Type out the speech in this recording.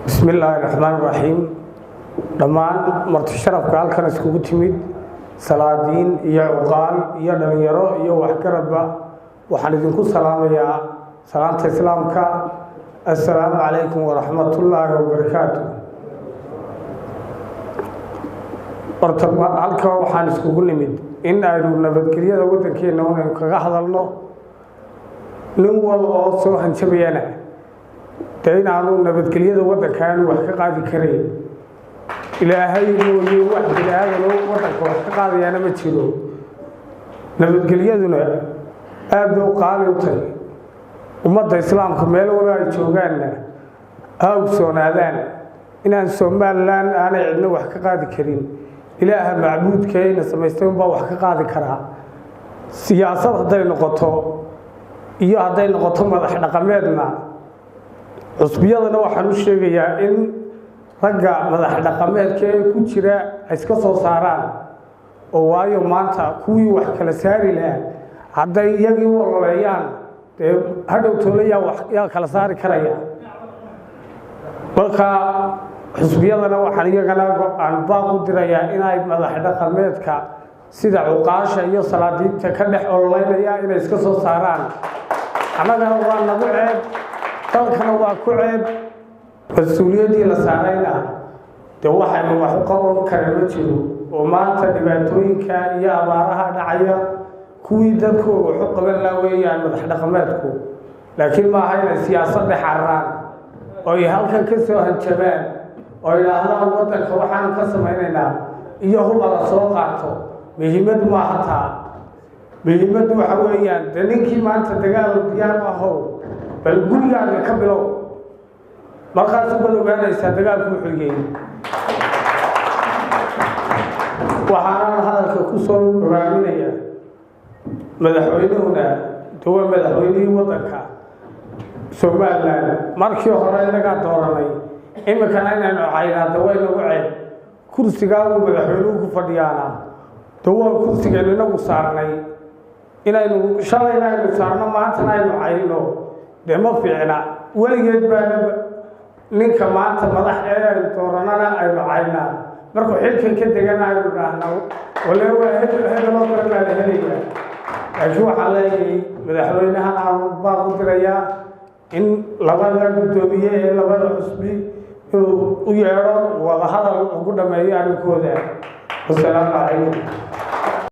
Bismi illaahi raxmaan raxiim. Dhammaan marti sharafka halkan iskugu timid, salaadiin iyo cuqaal iyo dhalinyaro iyo waxgaradba, waxaan idinku salaamayaa salaanta islaamka: assalaamu calaykum waraxmatullaahi wabarakaatu. Horta halkan waxaan iskugu nimid in aynu nabadgelyada waddankeena unaynu kaga hadalno. Nin wal oo soo hanjabayana dee inaanu nabadgelyada waddanka aanu wax ka qaadi karayn, Ilaahay mooye wax bini aadano waddanka wax ka qaadayaana ma jiro. Nabadgelyaduna aad bay u qaali u tahay. Ummadda islaamka meel walo ay joogaanna ha ogsoonaadaan inaan Somalilan aanay cidno wax ka qaadi karin. Ilaaha macbuudkeena samaystay unbaa wax ka qaadi karaa. Siyaasad hadday noqoto iyo hadday noqoto madax dhaqameedna, xusbiyadana waxaan u sheegayaa in ragga madax dhaqameedka ee ku jira ay iska soo saaraan, oo waayo maanta kuwii wax kala saari lahaa hadday iyagii u ololeeyaan, dee hadhow toole yaa wax yaa kala saari karaya? Marka xusbiyadana waxaan iyagana aan baaq u dirayaa inay madax dhaqameedka sida cuqaasha iyo salaadiinta ka dhex ololeynaya inay iska soo saaraan. Annagana waa nagu ceeb, dalkana waa ku ceeb. Mas-uuliyaddii la saarayna dee waxaynu wax u qaban kara ma jiro, oo maanta dhibaatooyinka iyo abaaraha dhacaya kuwii dadkooga wax u qaban laa weeyaan madax dhaqameedku. Laakiin maaha inay siyaasad dhex cararaan oo ay halkan ka soo hanjabaan oo idhaahdaan waddanka waxaan ka samaynaynaa iyo huba la soo qaato. Muhiimadu maaha taa. Muhiimaddu waxa weeyaan dee ninkii maanta dagaal diyaar u ahow, bal gurigaaga ka bilow, markaas ubaad ogaanaysaa dagaalku wuxuu yahay. Waxaanan hadalka ku soo hogaaminaya, madaxweynuhuna de waa madaxweynihii waddanka Somalilan. Markii hore innagaa dooranay, iminkana inaynu caynaada way nagu ceeb. Kursigaa uu madaxweynuhu ku fadhiyaana de waa kursigaynu inagu saarnay. Inaynu shalayna aynu saarno, maantana aynu cayno, dee ma fiicna. Weligeed baana ninka maanta madax ee aynu dooranana aynu caynaa, markuu xilkan ka degana aynu idhaahna wale waa hebeloo kale baa la helayaa. Laakiin waxaan leeyahay, madaxweynahan aan baaq u dirayaa in labada guddoomiye ee labada xusbi inuu u yeedho, wadahadal lagu dhameeyo arrinkooda. Wasalaamu calaykum.